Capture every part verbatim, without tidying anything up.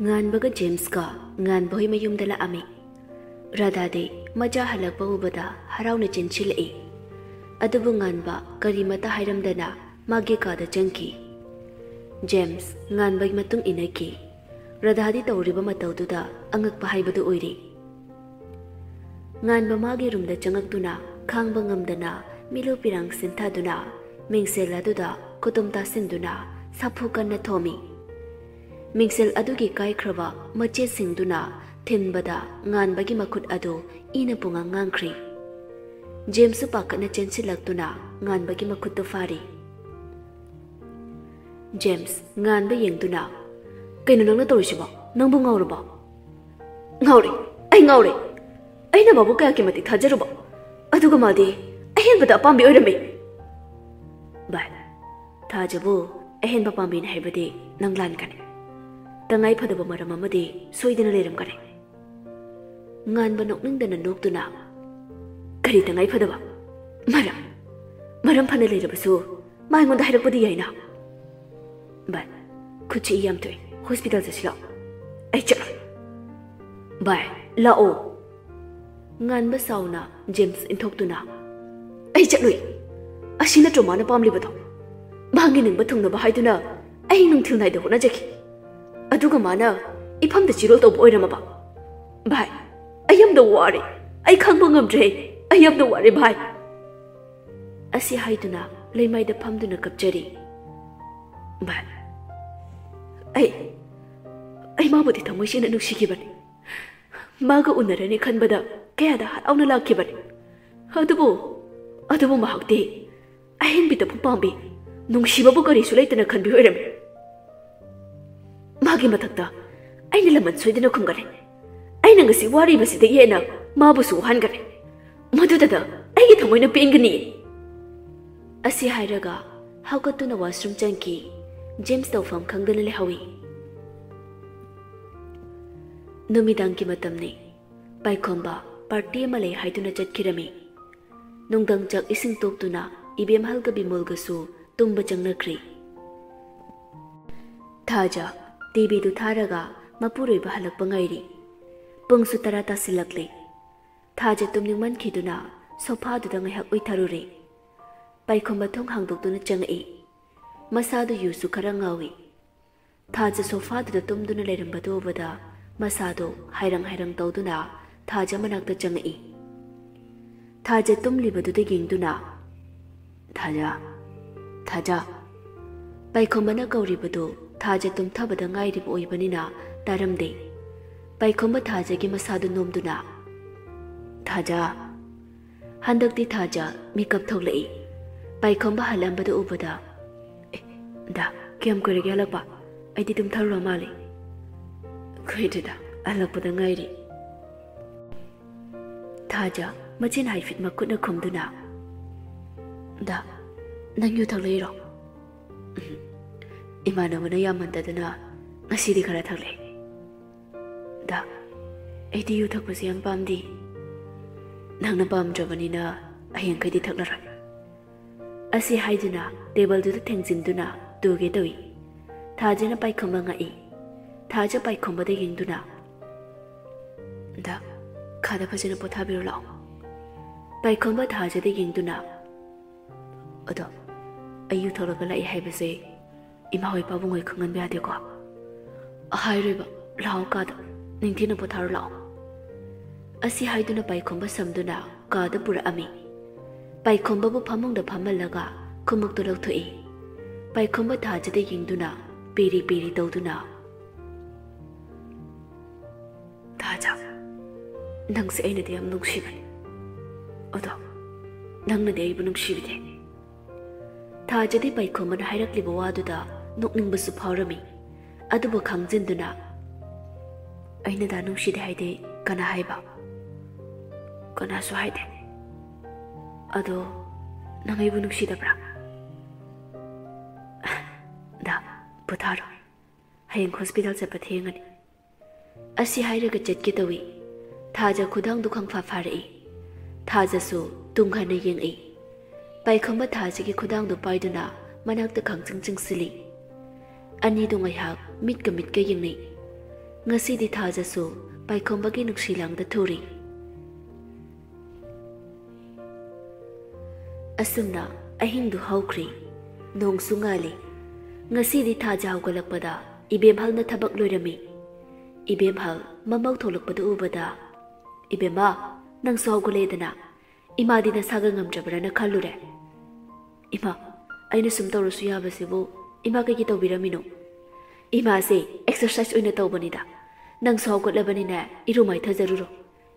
ꯉꯥꯟꯕꯒ ꯖꯦꯝꯁꯀ ꯉꯥꯟꯕ ꯍꯣꯏ ꯃꯌꯨꯝꯗ ꯂꯥꯛꯑꯝꯃꯤ꯫ ꯔꯥꯙꯥꯗꯤ ꯃꯆꯥ ꯍꯜꯂꯛꯄ ꯎꯕꯗ ꯍꯔꯥꯎꯅ ꯆꯦꯟꯁꯤꯜꯂꯛꯏ꯫ ꯑꯗꯨꯕꯨ ꯉꯥꯟꯕ ꯀꯔꯤꯃꯠꯇ ꯍꯥꯏꯔꯝꯗꯅ ꯃꯥꯒꯤ ꯀꯥꯗ ꯆꯪꯈꯤ꯫ ꯖꯦꯝꯁ ꯉꯥꯟꯕꯒꯤ ꯃꯇꯨꯡ ꯏꯟꯅꯈꯤ꯫ ꯔꯥꯙꯥꯗꯤ ꯇꯧꯔꯤꯕ ꯃꯇꯧꯗꯨꯗ ꯑꯉꯛꯄ ꯍꯥꯏꯕꯗꯨ ꯑꯣꯏꯔꯤ꯫ ꯉꯥꯟꯕ ꯃꯥꯒꯤ ꯔꯨꯝꯗ ꯆꯪꯉꯛꯇꯨꯅ ꯈꯥꯡꯕ ꯉꯝꯗꯅ ꯃꯤꯂꯨ ꯄꯤꯔꯥꯡ ꯁꯤꯟꯊꯗꯨꯅ ꯃꯤꯡꯁꯦꯜ ꯑꯗꯨꯗ ꯈꯨꯇꯨꯝ ꯇꯥꯁꯤꯟꯗꯨꯅ ꯁꯥꯐꯨ ꯀꯟꯅ ꯊꯣꯝꯃꯤ꯫ ꯃꯤꯡꯁꯦꯜ ꯑꯗꯨꯒꯤ ꯀꯥꯏꯈ꯭ꯔꯕ ꯃꯆꯦꯠꯁꯤꯡꯗꯨꯅ ꯊꯤꯟꯕꯗ ꯉꯥꯟꯕꯒꯤ ꯃꯈꯨꯠ ꯑꯗꯨ ꯏꯅ ꯄꯨꯡꯉꯥꯡ ꯉꯥꯡꯈ꯭ꯔꯤ꯫ ꯖꯦꯝꯁꯁꯨ ꯄꯥꯈꯠꯅ ꯆꯦꯟꯁꯤꯜꯂꯛꯇꯨꯅ ꯉꯥꯟꯕꯒꯤ ꯃꯈꯨꯠꯇꯨ ꯐꯥꯔꯤ꯫ ꯖꯦꯝꯁ ꯉꯥꯟꯕ ꯌꯦꯡꯗꯨꯅ, "ꯀꯩꯅꯣ ꯅꯪꯅ ꯇꯧꯔꯤꯁꯤꯕꯣ? ꯅꯪꯕꯨ ꯉꯥꯎꯔꯕꯣ?" "ꯉꯥꯎꯔꯦ, ꯑꯩ ꯉꯥꯎꯔꯦ꯫ ꯑꯩꯅ ꯃꯥꯕꯨ ꯀꯌꯥꯒꯤ ꯃꯇꯤꯛ ꯊꯥꯖꯔꯨꯕ, ꯑꯗꯨꯒ ꯃꯥꯗꯤ ꯑꯍꯦꯟꯕꯗ ꯑꯄꯥꯝꯕꯤ ꯑꯣꯏꯔꯝꯃꯤ꯫" "ꯚꯥꯏ, ꯊꯥꯖꯕꯨ ꯑꯍꯦꯟꯕ ꯄꯥꯝꯕꯤꯅꯤ ꯍꯥꯏꯕꯗꯤ ꯅꯪ ꯂꯥꯟꯒꯅꯤ꯫ ꯇꯉꯥꯏ ꯐꯗꯕ ꯃꯔꯝ ꯑꯃꯗꯤ ꯁꯣꯏꯗꯅ ꯂꯩꯔꯝꯒꯅꯤ꯫" ꯉꯥꯟꯕ ꯅꯣꯛꯅꯤꯡꯗꯅ ꯅꯣꯛꯇꯨꯅ, "ꯀꯔꯤ ꯇꯉꯥꯏ ꯐꯗꯕ ꯃꯔꯝ? ꯃꯔꯝ ꯐꯅ ꯂꯩꯔꯕꯁꯨ ꯃꯥ ꯑꯩꯉꯣꯟꯗ ꯍꯥꯏꯔꯛꯄꯗꯤ ꯌꯥꯏꯅ꯫" "ꯚꯥꯏ, ꯈꯨꯠꯁꯤ ꯏ ꯌꯥꯝ ꯊꯣꯛꯑꯦ, ꯍꯣꯁꯄꯤꯇꯥꯜ ꯆꯠꯁꯤ ꯂꯥꯛꯑꯣ꯫" "ꯑꯩ ꯆꯠꯂꯣꯏ꯫" "ꯚꯥꯏ, ꯂꯥꯛꯑꯣ꯫" ꯉꯥꯟꯕ ꯁꯥꯎꯅ ꯖꯦꯝꯁ ꯏꯟꯊꯣꯛꯇꯨꯅ, "ꯑꯩ ꯆꯠꯂꯨꯏ꯫ ꯑꯁꯤ ꯅꯠꯇ꯭ꯔꯣ ꯃꯥꯅ ꯄꯥꯝꯂꯤꯕꯗꯣ? ꯃꯥꯒꯤ ꯅꯤꯡꯕ ꯊꯨꯡꯅꯕ ꯍꯥꯏꯗꯨꯅ ꯑꯩ ꯅꯨꯡꯊꯤꯜ ꯅꯥꯏꯗ ꯍꯣꯠꯅꯖꯈꯤ꯫ ꯑꯗꯨꯒ ꯃꯥꯅ ꯏꯐꯝꯗ ꯆꯤꯔꯣꯜ ꯇꯧꯕ ꯑꯣꯏꯔꯝꯃꯕ? ꯚꯥꯏ, ꯑꯩ ꯌꯥꯝꯅ ꯋꯥꯔꯦ꯫ ꯑꯩ ꯈꯥꯡꯕ ꯉꯝꯗ꯭ꯔꯦ꯫ ꯑꯩ ꯌꯥꯝꯅ ꯋꯥꯔꯦ ꯚꯥꯏ꯫" ꯑꯁꯤ ꯍꯥꯏꯗꯨꯅ ꯂꯩꯃꯥꯏꯗ ꯐꯝꯗꯨꯅ ꯀꯞꯆꯔꯤ꯫ "ꯚꯥꯏ, ꯑꯩ, ꯑꯩ ꯃꯥꯕꯨꯗꯤ ꯊꯃꯣꯏ ꯁꯦꯡꯅ ꯅꯨꯡꯁꯤꯈꯤꯕꯅꯤ꯫ ꯃꯥꯒ ꯎꯅꯔꯅꯤ ꯈꯟꯕꯗ ꯀꯌꯥꯗ ꯍꯔꯥꯎꯅ ꯂꯥꯛꯈꯤꯕꯅꯤ꯫ ꯑꯗꯨꯕꯨ, ꯑꯗꯨꯕꯨ ꯃꯍꯥꯛꯇꯤ ꯑꯍꯦꯟꯕꯤꯗꯕꯨ ꯄꯥꯝꯕꯤ, ꯅꯨꯡꯁꯤꯕꯕꯨ ꯀꯔꯤꯁꯨ ꯂꯩꯇꯅ ꯈꯟꯕꯤ ꯑꯣꯏꯔꯝꯃꯤ꯫ ꯃꯥꯒꯤ ꯃꯊꯛꯇ ꯑꯩꯅ ꯂꯃꯟ ꯁꯣꯏꯗꯅ ꯈꯨꯝꯒꯅꯤ꯫ ꯑꯩꯅ ꯉꯁꯤ ꯋꯥꯔꯤꯕꯁꯤꯗꯒꯤ ꯍꯦꯟꯅ ꯃꯥꯕꯨꯁꯨ ꯋꯥꯍꯟꯒꯅꯤ꯫ ꯃꯗꯨꯗꯗ ꯑꯩꯒꯤ ꯊꯃꯣꯏꯅ ꯄꯦꯟꯒꯅꯤ꯫" ꯑꯁꯤ ꯍꯥꯏꯔꯒ ꯍꯧꯒꯠꯇꯨꯅ ꯋꯥꯁꯔꯨꯝ ꯆꯪꯈꯤ꯫ ꯖꯦꯝꯁ ꯇꯧꯐꯝ ꯈꯪꯗꯅ ꯂꯩꯍꯧꯏ꯫ ꯅꯨꯃꯤꯗꯥꯡꯒꯤ ꯃꯇꯝꯅꯤ꯫ ꯄꯥꯏꯈꯣꯝꯕ ꯄꯥꯔꯇꯤ ꯑꯃ ꯂꯩ ꯍꯥꯏꯗꯨꯅ ꯆꯠꯈꯤꯔꯝꯃꯤ꯫ ꯅꯨꯡꯗꯥꯡ ꯆꯥꯛ ꯏꯁꯤꯡ ꯇꯣꯛꯇꯨꯅ ꯏꯕꯦꯝꯍꯜꯒ ꯕꯤꯃꯣꯜꯒꯁꯨ ꯇꯨꯝꯕ ꯆꯪꯅꯈ꯭ꯔꯤ꯫ ꯊꯥꯖ ꯇꯤꯚꯤꯗꯨ ꯊꯥꯔꯒ ꯃꯄꯨꯔꯣꯏꯕ ꯍꯜꯂꯛꯄ ꯉꯥꯏꯔꯤ꯫ ꯄꯨꯡꯁꯨ ꯇꯔꯥ ꯇꯥꯁꯤꯜꯂꯛꯂꯦ꯫ ꯊꯥꯖ ꯇꯨꯝꯅꯤꯡꯃꯟꯈꯤꯗꯨꯅ ꯁꯣꯐꯥꯗꯨꯗ ꯉꯥꯏꯍꯥꯛ ꯎꯏꯊꯔꯨꯔꯦ꯫ ꯄꯥꯏꯈꯣꯝꯕ ꯊꯣꯡ ꯍꯥꯡꯗꯣꯛꯇꯨꯅ ꯆꯪꯉꯛꯏ꯫ ꯃꯁꯥꯗꯨ ꯌꯨꯁꯨ ꯈꯔ ꯉꯥꯎꯏ꯫ ꯊꯥꯖ ꯁꯣꯐꯥꯗꯨꯗ ꯇꯨꯝꯗꯨꯅ ꯂꯩꯔꯝꯕꯗꯨ ꯎꯕꯗ ꯃꯁꯥꯗꯣ ꯍꯥꯏꯔꯪ ꯍꯥꯏꯔꯪ ꯇꯧꯗꯨꯅ ꯊꯥꯖ ꯃꯅꯥꯛꯇ ꯆꯪꯉꯛꯏ꯫ ꯊꯥꯖ ꯇꯨꯝꯂꯤꯕꯗꯨꯗ ꯌꯦꯡꯗꯨꯅ, "ꯊꯥꯖ, ꯊꯥꯖ!" ꯄꯥꯏꯈꯣꯝꯕꯅ ꯀꯧꯔꯤꯕꯗꯨ ꯊꯥꯖ ꯇꯨꯝꯊꯕꯗ ꯉꯥꯏꯔꯤꯕ ꯑꯣꯏꯕꯅꯤꯅ ꯇꯥꯔꯝꯗꯦ꯫ ꯄꯥꯏꯈꯣꯝꯕ ꯊꯥꯖꯒꯤ ꯃꯁꯥꯗꯨ ꯅꯣꯝꯗꯨꯅ, "ꯊꯥꯖ!" ꯍꯟꯗꯛꯇꯤ ꯊꯥꯖ ꯃꯤꯀꯞ ꯊꯣꯛꯂꯛꯏ꯫ ꯄꯥꯏꯈꯣꯝꯕ ꯍꯜꯂꯝꯕꯗꯨ ꯎꯕꯗ, "ꯑꯦ, ꯗꯥ, ꯀꯌꯥꯝ ꯀꯨꯏꯔꯒꯦ ꯍꯜꯂꯛꯄ? ꯑꯩꯗꯤ ꯇꯨꯝꯊꯔꯨꯔ ꯃꯥꯜꯂꯦ꯫" "ꯀꯨꯏꯗ꯭ꯔꯤꯗ, ꯍꯜꯂꯛꯄꯗ ꯉꯥꯏꯔꯤ꯫" ꯊꯥꯖ ꯃꯆꯤꯟ ꯍꯥꯏꯐꯦꯠ ꯃꯈꯨꯠꯅ ꯈꯨꯝꯗꯨꯅ, "ꯗꯥ, ꯅꯪ ꯌꯨ ꯊꯛꯂꯛꯏꯔꯣ?" "ꯎꯝ, ꯏꯃꯥꯟꯅꯕꯅ ꯌꯥꯝꯃꯟꯗꯗꯅ ꯉꯁꯤꯗꯤ ꯈꯔ ꯊꯛꯂꯛꯑꯦ꯫" "ꯗꯥ, ꯑꯩꯗꯤ ꯌꯨ ꯊꯛꯄꯁꯦ ꯌꯥꯝ ꯄꯥꯝꯗꯦ꯫" "ꯅꯪꯅ ꯄꯥꯝꯗ꯭ꯔꯕꯅꯤꯅ ꯍꯌꯦꯡꯈꯩꯗꯤ ꯊꯛꯂꯔꯣꯏ꯫" ꯑꯁꯤ ꯍꯥꯏꯗꯨꯅ ꯇꯦꯕꯜꯗꯨꯗ ꯊꯦꯡꯖꯤꯟꯗꯨꯅ ꯇꯨꯒꯦ ꯇꯧꯏ꯫ ꯊꯥꯖꯅ ꯄꯥꯏꯈꯣꯝꯕ ꯉꯛꯏ꯫ ꯊꯥꯖ ꯄꯥꯏꯈꯣꯝꯕꯗ ꯌꯦꯡꯗꯨꯅ, "ꯗꯥ, ꯈꯥꯗ ꯐꯖꯅ ꯄꯣꯊꯥꯕꯤꯔꯨ ꯂꯥꯛꯑꯣ꯫" ꯄꯥꯏꯈꯣꯝꯕ ꯊꯥꯖꯗ ꯌꯦꯡꯗꯨꯅ, "ꯑꯗꯣ, ꯑꯩ ꯌꯨ ꯊꯛꯂꯒ ꯂꯥꯛꯏ ꯍꯥꯏꯕꯁꯦ ꯏꯃꯥ ꯍꯣꯏ ꯄꯥꯕꯨꯡ ꯍꯣꯏ ꯈꯪꯍꯟꯕ ꯌꯥꯗꯦꯀꯣ?" "ꯍꯥꯏꯔꯣꯏꯕ, ꯂꯥꯛꯑꯣ ꯀꯥꯗ, ꯅꯤꯡꯊꯤꯅ ꯄꯣꯊꯥꯔꯨ ꯂꯥꯛꯑꯣ꯫" ꯑꯁꯤ ꯍꯥꯏꯗꯨꯅ ꯄꯥꯏꯈꯣꯝꯕ ꯁꯝꯗꯨꯅ ꯀꯥꯗ ꯄꯨꯔꯛꯑꯝꯃꯤ꯫ ꯄꯥꯏꯈꯣꯝꯕꯕꯨ ꯐꯃꯨꯡꯗ ꯐꯝꯍꯜꯂꯒ ꯈꯨꯃꯨꯛꯇꯨ ꯂꯧꯊꯣꯛꯏ꯫ ꯄꯥꯏꯈꯣꯝꯕ ꯊꯥꯖꯗ ꯌꯦꯡꯗꯨꯅ ꯄꯦꯔꯤ ꯄꯦꯔꯤ ꯇꯧꯗꯨꯅ, "ꯊꯥꯖ, ꯅꯪꯁꯦ ꯑꯩꯅꯗꯤ ꯌꯥꯝ ꯅꯨꯡꯁꯤꯕꯅꯤ꯫ ꯑꯗꯣ ꯅꯪꯅꯗꯤ ꯑꯩꯕꯨ ꯅꯨꯡꯁꯤꯕꯤꯗꯦ꯫" ꯊꯥꯖꯗꯤ ꯄꯥꯏꯈꯣꯝꯕꯅ ꯍꯥꯏꯔꯛꯂꯤꯕ ꯋꯥꯗꯨꯗ ꯅꯣꯛꯅꯤꯡꯕꯁꯨ ꯐꯥꯎꯔꯝꯃꯤ꯫ ꯑꯗꯨꯕꯨ ꯈꯥꯡꯖꯤꯟꯗꯨꯅ, "ꯑꯩꯅ ꯗꯥ ꯅꯨꯡꯁꯤꯗꯦ ꯍꯥꯏꯗꯤ ꯀꯅꯥ ꯍꯥꯏꯕ?" "ꯀꯅꯥꯁꯨ ꯍꯥꯏꯗꯦ꯫ ꯑꯗꯣ ꯅꯪ ꯑꯩꯕꯨ ꯅꯨꯡꯁꯤꯗꯕ꯭ꯔꯥ?" "ꯗꯥ, ꯄꯣꯊꯥꯔꯣ꯫ ꯍꯌꯦꯡ ꯍꯣꯁꯄꯤꯇꯥꯜ ꯆꯠꯄ ꯊꯦꯡꯉꯅꯤ꯫" ꯑꯁꯤ ꯍꯥꯏꯔꯒ ꯆꯠꯀꯦ ꯇꯧꯏ꯫ ꯊꯥꯖ ꯈꯨꯗꯥꯡꯗꯨ ꯈꯪꯐꯥ ꯐꯥꯔꯛꯏ꯫ ꯊꯥꯖꯁꯨ ꯇꯨꯡ ꯍꯟꯅ ꯌꯦꯡꯉꯛꯏ꯫ ꯄꯥꯏꯈꯣꯝꯕ ꯊꯥꯖꯒꯤ ꯈꯨꯗꯥꯡꯗꯨ ꯄꯥꯏꯗꯨꯅ ꯃꯅꯥꯛꯇ ꯈꯪꯆꯤꯡ ꯆꯤꯡꯁꯤꯜꯂꯤ꯫ ꯑꯅꯤꯗꯨ ꯉꯥꯏꯍꯥꯛ ꯃꯤꯠꯀ ꯃꯤꯠꯀ ꯌꯦꯡꯅꯩ꯫ ꯉꯁꯤꯗꯤ ꯊꯥꯖꯁꯨ ꯄꯥꯏꯈꯣꯝꯕꯒꯤ ꯅꯨꯡꯁꯤ ꯂꯥꯡꯗ ꯊꯨꯔꯤ꯫ ꯑꯁꯨꯝꯅ ꯑꯍꯤꯡꯗꯨ ꯍꯧꯈ꯭ꯔꯤ꯫ ꯅꯣꯡꯁꯨ ꯉꯥꯜꯂꯤ꯫ ꯉꯁꯤꯗꯤ ꯊꯥꯖ ꯍꯧꯒꯠꯂꯛꯄꯗ ꯏꯕꯦꯝꯍꯜꯅ ꯊꯕꯛ ꯂꯣꯏꯔꯝꯃꯤ꯫ ꯏꯕꯦꯝꯍꯜ ꯃꯃꯧ ꯊꯣꯛꯂꯛꯄꯗꯨ ꯎꯕꯗ, "ꯏꯕꯦꯝꯃ, ꯅꯪꯁꯨ ꯍꯧꯒꯠꯂꯛꯑꯦꯗꯅ꯫ ꯏꯃꯥꯗꯤ ꯅꯁꯥꯒ ꯉꯝꯗ꯭ꯔꯕ꯭ꯔꯅ ꯈꯜꯂꯨꯔꯦ꯫" "ꯏꯃꯥ, ꯑꯩꯅ ꯁꯨꯝ ꯇꯧꯔꯁꯨ ꯌꯥꯕꯁꯤꯕꯨ ꯏꯃꯥ ꯀꯩꯒꯤ ꯇꯧꯕꯤꯔꯝꯃꯤꯅꯣ?" "ꯏꯃꯥꯁꯦ ꯑꯦꯛꯁꯔꯁꯥꯏꯁ ꯑꯣꯏꯅ ꯇꯧꯕꯅꯤꯗ꯫ ꯅꯪꯁꯨ ꯍꯧꯒꯠꯂꯕꯅꯤꯅ ꯏꯔꯨ ꯃꯥꯏꯊꯖꯔꯨꯔꯣ꯫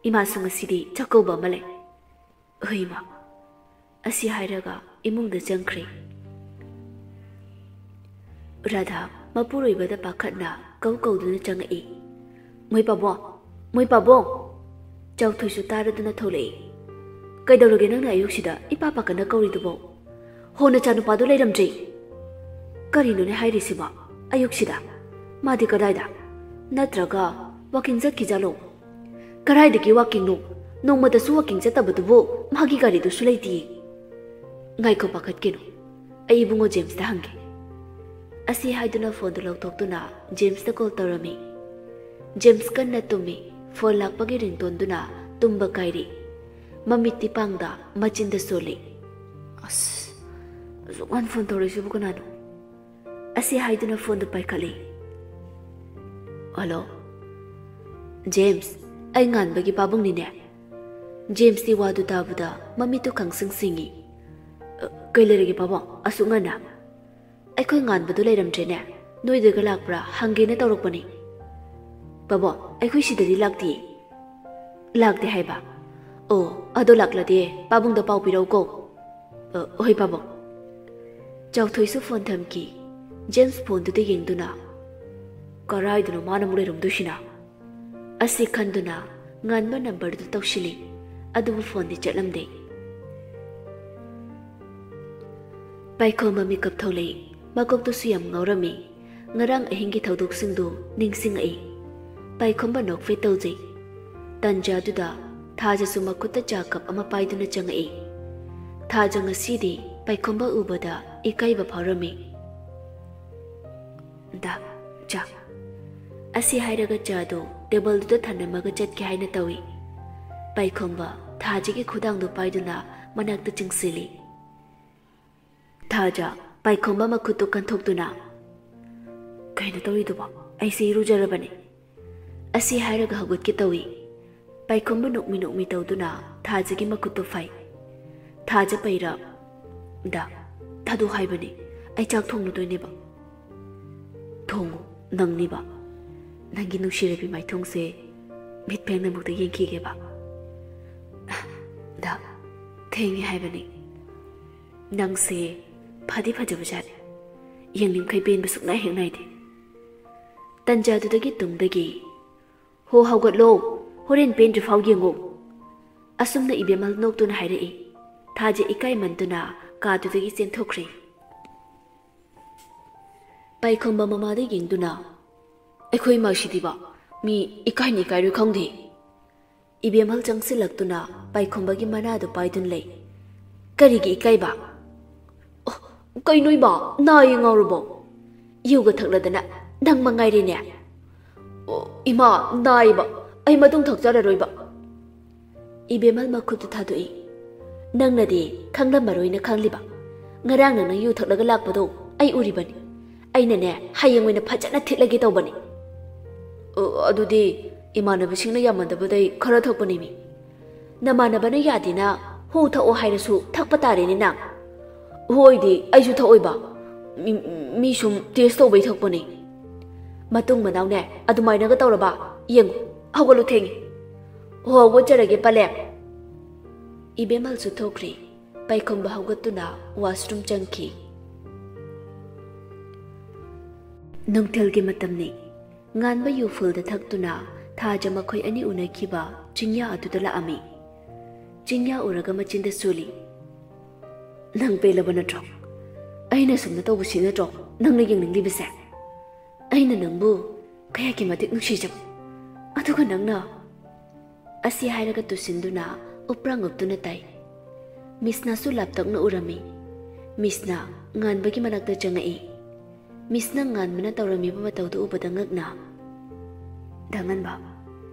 ꯏꯃꯥꯁꯨ ꯉꯁꯤꯗꯤ ꯆꯥꯛꯀꯧꯕ ꯑꯃ ꯂꯩ꯫" "ꯍꯣꯏ ꯏꯃꯥ꯫" ꯑꯁꯤ ꯍꯥꯏꯔꯒ ꯏꯃꯨꯡꯗ ꯆꯪꯈ꯭ꯔꯦ꯫ ꯔꯥꯙꯥ ꯃꯄꯨꯔꯣꯏꯕꯗ ꯄꯥꯈꯠꯅ ꯀꯧ ꯀꯧꯗꯨꯅ ꯆꯪꯉꯛꯏ꯫ "ꯃꯣꯏ ꯄꯥꯕꯨꯡ! ꯃꯣꯏ ꯄꯥꯕꯨꯡ!" ꯆꯥꯎꯊꯣꯏꯁꯨ ꯇꯥꯔꯗꯨꯅ ꯊꯣꯛꯂꯛꯏ꯫ "ꯀꯩꯗꯧꯔꯒꯦ ꯅꯪꯅ ꯑꯌꯨꯛꯁꯤꯗ ꯏꯄꯥ ꯄꯥꯈꯠꯅ ꯀꯧꯔꯤꯗꯨꯕꯣ? ꯍꯣ, ꯅꯆꯥꯅꯨꯄꯥꯗꯣ ꯂꯩꯔꯝꯗ꯭ꯔꯦ꯫ ꯀꯔꯤꯅꯣꯅꯦ ꯍꯥꯏꯔꯤꯁꯤꯕꯣ ꯑꯌꯨꯛꯁꯤꯗ? ꯃꯥꯗꯤ ꯀꯗꯥꯏꯗ? ꯅꯠꯇ꯭ꯔꯒ ꯋꯥꯀꯤꯡ ꯆꯠꯈꯤꯖꯥꯠꯂꯣ?" "ꯀꯗꯥꯏꯗꯒꯤ ꯋꯥꯀꯤꯡꯅꯣ? ꯅꯣꯡꯃꯇꯁꯨ ꯋꯥꯀꯤꯡ ꯆꯠꯇꯕꯗꯨꯕꯨ ꯃꯥꯒꯤ ꯒꯥꯔꯤꯗꯨꯁꯨ ꯂꯩꯇꯤꯌꯦ꯫" "ꯉꯥꯏꯈꯣ, ꯄꯥꯈꯠꯀꯅꯨ꯫ ꯑꯩ ꯏꯕꯨꯡꯉꯣ ꯖꯦꯝꯁꯇ ꯍꯪꯒꯦ꯫" ꯑꯁꯤ ꯍꯥꯏꯗꯨꯅ ꯐꯣꯟꯗꯨ ꯂꯧꯊꯣꯛꯇꯨꯅ ꯖꯦꯝꯁꯇ ꯀꯣꯜ ꯇꯧꯔꯝꯃꯤ꯫ ꯖꯦꯝꯁ ꯀꯟꯅ ꯇꯨꯝꯃꯤ꯫ ꯐꯣꯟ ꯂꯥꯛꯄꯒꯤ ꯔꯤꯡꯇꯣꯟꯗꯨꯅ ꯇꯨꯝꯕ ꯀꯥꯏꯔꯤ꯫ ꯃꯃꯤꯠꯇꯤ ꯄꯥꯡꯗ ꯃꯆꯤꯟꯗ ꯁꯣꯜꯂꯤ꯫ "ꯑꯁ, ꯑꯁꯨꯛ ꯉꯟ ꯐꯣꯟ ꯇꯧꯔꯛꯏꯁꯤꯕꯨ ꯀꯅꯥꯅꯣ?" ꯑꯁꯤ ꯍꯥꯏꯗꯨꯅ ꯐꯣꯟꯗꯨ ꯄꯥꯏꯈꯠꯂꯤ꯫ "ꯍꯜꯂꯣ?" "ꯖꯦꯝꯁ, ꯑꯩ ꯉꯥꯟꯕꯒꯤ ꯄꯥꯕꯨꯡꯅꯤꯅꯦ꯫" ꯖꯦꯝꯁꯇꯤ ꯋꯥꯗꯨ ꯇꯥꯕꯗ ꯃꯃꯤꯠꯇꯨ ꯈꯪꯁꯤꯡ ꯁꯤꯡꯉꯤ꯫ "ꯑ, ꯀꯩ ꯂꯩꯔꯒꯦ ꯄꯥꯕꯨꯡ? ꯑꯁꯨꯛ ꯉꯟꯅ?" "ꯑꯩꯈꯣꯏ ꯉꯥꯟꯕꯗꯨ ꯂꯩꯔꯝꯗ꯭ꯔꯦꯅꯦ꯫ ꯅꯣꯏꯗꯒ ꯂꯥꯛꯄ꯭ꯔꯥ ꯍꯪꯒꯦꯅ ꯇꯧꯔꯛꯄꯅꯤ꯫" "ꯄꯥꯕꯨꯡ, ꯑꯩꯈꯣꯏ ꯁꯤꯗꯗꯤ ꯂꯥꯛꯇꯤꯌꯦ꯫" "ꯂꯥꯛꯇꯦ ꯍꯥꯏꯕ? ꯑꯣ, ꯑꯗꯣ ꯂꯥꯛꯂꯗꯤ ꯄꯥꯕꯨꯡꯗ ꯄꯥꯎ ꯄꯤꯔꯛꯎꯀꯣ꯫" "ꯑ, ꯍꯣꯏ ꯄꯥꯕꯨꯡ꯫" ꯆꯥꯎꯊꯣꯏꯁꯨ ꯐꯣꯟ ꯊꯝꯈꯤ꯫ ꯖꯦꯝꯁ ꯐꯣꯟꯗꯨꯗ ꯌꯦꯡꯗꯨꯅ, "ꯀꯔꯥꯏꯗꯅꯣ ꯃꯥꯅ ꯑꯃꯨꯛ ꯂꯩꯔꯝꯗꯣꯏꯁꯤꯅ?" ꯑꯁꯤ ꯈꯟꯗꯨꯅ ꯉꯥꯟꯕ ꯅꯝꯕꯔꯗꯨ ꯇꯧꯁꯤꯜꯂꯤ꯫ ꯑꯗꯨꯕꯨ ꯐꯣꯟꯗꯤ ꯆꯠꯂꯝꯗꯦ꯫ ꯄꯥꯏꯈꯣꯝꯕ ꯃꯤꯀꯞ ꯊꯣꯛꯂꯛꯏ꯫ ꯃꯀꯣꯛꯇꯨꯁꯨ ꯌꯥꯝ ꯉꯥꯎꯔꯝꯃꯤ꯫ ꯉꯔꯥꯡ ꯑꯍꯤꯡꯒꯤ ꯊꯧꯗꯣꯛꯁꯤꯡꯗꯨ ꯅꯤꯡꯁꯤꯡꯉꯛꯏ꯫ ꯄꯥꯏꯈꯣꯝꯕ ꯅꯣꯛꯐꯦꯠ ꯇꯧꯖꯩ꯫ ꯇꯟꯖꯥꯗꯨꯗ ꯊꯥꯖꯁꯨ ꯃꯈꯨꯠꯇ ꯆꯥ ꯀꯞ ꯑꯃ ꯄꯥꯏꯗꯨꯅ ꯆꯪꯉꯛꯏ꯫ ꯊꯥꯖ ꯉꯁꯤꯗꯤ ꯄꯥꯏꯈꯣꯝꯕ ꯎꯕꯗ ꯏꯀꯥꯏꯕ ꯐꯥꯎꯔꯝꯃꯤ꯫ "ꯗꯥ, ꯆꯥ꯫" ꯑꯁꯤ ꯍꯥꯏꯔꯒ ꯆꯥꯗꯨ ꯇꯦꯕꯜꯗꯨꯗ ꯊꯝꯂꯝꯃꯒ ꯆꯠꯀꯦ ꯍꯥꯏꯅ ꯇꯧꯏ꯫ ꯄꯥꯏꯈꯣꯝꯕ ꯊꯥꯖꯒꯤ ꯈꯨꯗꯥꯡꯗꯨ ꯄꯥꯏꯗꯨꯅ ꯃꯅꯥꯛꯇ ꯆꯪꯁꯤꯜꯂꯤ꯫ ꯊꯥꯖ ꯄꯥꯏꯈꯣꯝꯕ ꯃꯈꯨꯠꯇꯨ ꯀꯟꯊꯣꯛꯇꯨꯅ, "ꯀꯩꯅꯣ ꯇꯧꯔꯤꯗꯨꯕꯣ? ꯑꯩꯁꯦ ꯏꯔꯨꯖꯔꯕꯅꯤ꯫" ꯑꯁꯤ ꯍꯥꯏꯔꯒ ꯍꯧꯒꯠꯀꯦ ꯇꯧꯏ꯫ ꯄꯥꯏꯈꯣꯝꯕ ꯅꯣꯛꯃꯤ ꯅꯣꯛꯃꯤ ꯇꯧꯗꯨꯅ ꯊꯥꯖꯒꯤ ꯃꯈꯨꯠꯇꯨ ꯐꯩ꯫ ꯊꯥꯖ ꯄꯩꯔꯞ, "ꯗꯥ, ꯊꯥꯗꯣꯛ ꯍꯥꯏꯕꯅꯤ, ꯑꯩ ꯆꯥꯛ ꯊꯣꯡꯂꯨꯗꯣꯏꯅꯦꯕ꯫" "ꯊꯣꯡꯉꯨ, ꯅꯪꯅꯤꯕ꯫ ꯅꯪꯒꯤ ꯅꯨꯡꯁꯤꯔꯕꯤ ꯃꯥꯏꯊꯣꯡꯁꯦ ꯃꯤꯠ ꯄꯦꯡꯅꯃꯛꯇ ꯌꯦꯡꯈꯤꯒꯦꯕ꯫" "ꯗꯥ, ꯊꯦꯡꯉꯦ ꯍꯥꯏꯕꯅꯤ꯫ ꯅꯪꯁꯦ ꯐꯗꯤ ꯐꯖꯕꯖꯥꯠꯅꯤ꯫ ꯌꯦꯡꯅꯤꯡꯈꯩ ꯄꯦꯟꯕ ꯁꯨꯛꯅꯥꯏ ꯍꯦꯛ ꯅꯥꯏꯗꯦ꯫" ꯇꯟꯖꯥꯗꯨꯗꯒꯤ ꯇꯨꯡꯗꯒꯤ, "ꯍꯣ, ꯍꯧꯒꯠꯂꯣ, ꯍꯣꯔꯦꯟ ꯄꯦꯟꯗ꯭ꯔꯤꯐꯥꯎ ꯌꯦꯡꯉꯨ꯫" ꯑꯁꯨꯝꯅ ꯏꯕꯦꯝꯃꯜ ꯅꯣꯛꯇꯨꯅ ꯍꯥꯏꯔꯛꯏ꯫ ꯊꯥꯖ ꯏꯀꯥꯏꯃꯟꯗꯨꯅ ꯀꯥꯗꯨꯗꯒꯤ ꯆꯦꯟꯊꯣꯛꯈ꯭ꯔꯦ꯫ ꯄꯥꯏꯈꯣꯝꯕ ꯃꯃꯥꯗ ꯌꯦꯡꯗꯨꯅ, "ꯑꯩꯈꯣꯏ ꯏꯃꯥꯁꯤꯗꯤꯕ ꯃꯤ ꯏꯀꯥꯏꯅꯤ ꯏꯀꯥꯏꯔꯣꯏ ꯈꯪꯗꯦ꯫" ꯏꯕꯦꯝꯃꯜ ꯆꯪꯁꯤꯜꯂꯛꯇꯨꯅ ꯄꯥꯏꯈꯣꯝꯕꯒꯤ ꯃꯅꯥꯗꯨ ꯄꯥꯏꯗꯨꯅ ꯂꯩ꯫ "ꯀꯔꯤꯒꯤ ꯏꯀꯥꯏꯕ?" "ꯑꯣ, ꯀꯩꯅꯣ ꯏꯃꯥ, ꯅꯥꯏꯌꯦ ꯉꯥꯎꯔꯕꯣ? ꯌꯨꯒ ꯊꯛꯂꯗꯅ ꯅꯪ ꯃꯉꯥꯏꯔꯦꯅꯦ꯫" "ꯑꯣ, ꯏꯃꯥ, ꯅꯥꯏꯌꯦꯕ, ꯑꯩ ꯃꯇꯨꯡ ꯊꯛꯆꯔꯔꯣꯏꯕ꯫" ꯏꯕꯦꯝꯃꯜ ꯃꯈꯨꯠꯇꯨ ꯊꯥꯗꯣꯛꯏ꯫ "ꯅꯪꯅꯗꯤ ꯈꯪꯂꯝꯃꯔꯣꯏꯅ ꯈꯜꯂꯤꯕ꯫ ꯉꯔꯥꯡ ꯅꯪꯅ ꯌꯨ ꯊꯛꯂꯒ ꯂꯥꯛꯄꯗꯣ ꯑꯩ ꯎꯔꯤꯕꯅꯤ꯫ ꯑꯩꯅꯅꯦ, ꯍꯌꯦꯡ ꯑꯣꯏꯅ ꯐꯖꯅ ꯊꯤꯠꯂꯒꯦ ꯇꯧꯕꯅꯤ꯫" "ꯑ, ꯑꯗꯨꯗꯤ ꯏꯃꯥꯟꯅꯕꯁꯤꯡꯅ ꯌꯥꯝꯃꯟꯗꯕꯗꯩ ꯈꯔ ꯊꯛꯄꯅꯤꯃꯤ꯫" "ꯅꯃꯥꯟꯅꯕꯅ ꯌꯥꯗꯦꯅ ꯍꯨ ꯊꯛꯑꯣ ꯍꯥꯏꯔꯁꯨ ꯊꯛꯄ ꯇꯥꯔꯦꯅꯦ ꯅꯪ꯫" "ꯍꯣꯏꯗꯤ, ꯑꯩꯁꯨ ꯊꯛꯑꯣꯏꯕ꯫ ꯃꯤ, ꯃꯤ ꯁꯨꯝ ꯇꯦꯁ ꯇꯧꯕꯩ ꯊꯛꯄꯅꯦ꯫" "ꯃꯇꯨꯡ ꯃꯅꯥꯎꯅꯦ, ꯑꯗꯨꯃꯥꯏꯅꯒ ꯇꯧꯔꯕ, ꯌꯦꯡꯉꯨ, ꯍꯧꯒꯠꯂꯨ, ꯊꯦꯡꯉꯦ꯫" "ꯍꯣ, ꯍꯧꯒꯠꯆꯔꯒꯦ, ꯄꯂꯦꯞ꯫" ꯏꯕꯦꯝꯃꯜꯁꯨ ꯊꯣꯛꯈ꯭ꯔꯦ꯫ ꯄꯥꯏꯈꯣꯝꯕ ꯍꯧꯒꯠꯇꯨꯅ ꯋꯥꯁꯔꯨꯝ ꯆꯪꯈꯤ꯫ ꯅꯨꯡꯊꯤꯜꯒꯤ ꯃꯇꯝꯅꯤ꯫ ꯉꯥꯟꯕ ꯌꯨ ꯐꯨꯜꯗ ꯊꯛꯇꯨꯅ ꯊꯥꯖ ꯃꯈꯣꯏ ꯑꯅꯤ ꯎꯅꯈꯤꯕ ꯆꯤꯡꯌꯥ ꯑꯗꯨꯗ ꯂꯥꯛꯑꯝꯃꯤ꯫ ꯆꯤꯡꯌꯥ ꯎꯔꯒ ꯃꯆꯤꯟꯗ ꯁꯣꯜꯂꯤ꯫ "ꯅꯪ ꯄꯦꯜꯂꯕ ꯅꯠꯇ꯭ꯔꯣ? ꯑꯩꯅ ꯁꯨꯝꯅ ꯇꯧꯕꯁꯤ ꯅꯠꯇ꯭ꯔꯣ ꯅꯪꯅ ꯌꯦꯡꯅꯤꯡꯂꯤꯕꯁꯦ? ꯑꯩꯅ ꯅꯪꯕꯨ ꯀꯌꯥꯒꯤ ꯃꯇꯤꯛ ꯅꯨꯡꯁꯤꯖꯕ, ꯑꯗꯨꯒ ꯅꯪꯅ..." ꯑꯁꯤ ꯍꯥꯏꯔꯒ ꯇꯨꯁꯤꯟꯗꯨꯅ ꯎꯞꯄ꯭ꯔꯥꯡ ꯎꯞꯇꯨꯅ ꯇꯥꯏ꯫ ꯃꯤꯁꯅꯥꯁꯨ ꯂꯥꯞꯇꯛꯅ ꯎꯔꯝꯃꯤ꯫ ꯃꯤꯁꯅꯥ ꯉꯥꯟꯕꯒꯤ ꯃꯅꯥꯛꯇ ꯆꯪꯉꯛꯏ꯫ ꯃꯤꯁꯅꯥ ꯉꯥꯟꯕꯅ ꯇꯧꯔꯝꯃꯤꯕ ꯃꯇꯧꯗꯨ ꯎꯕꯗ ꯉꯛꯅ, ꯗꯥ ꯉꯥꯟꯕ꯫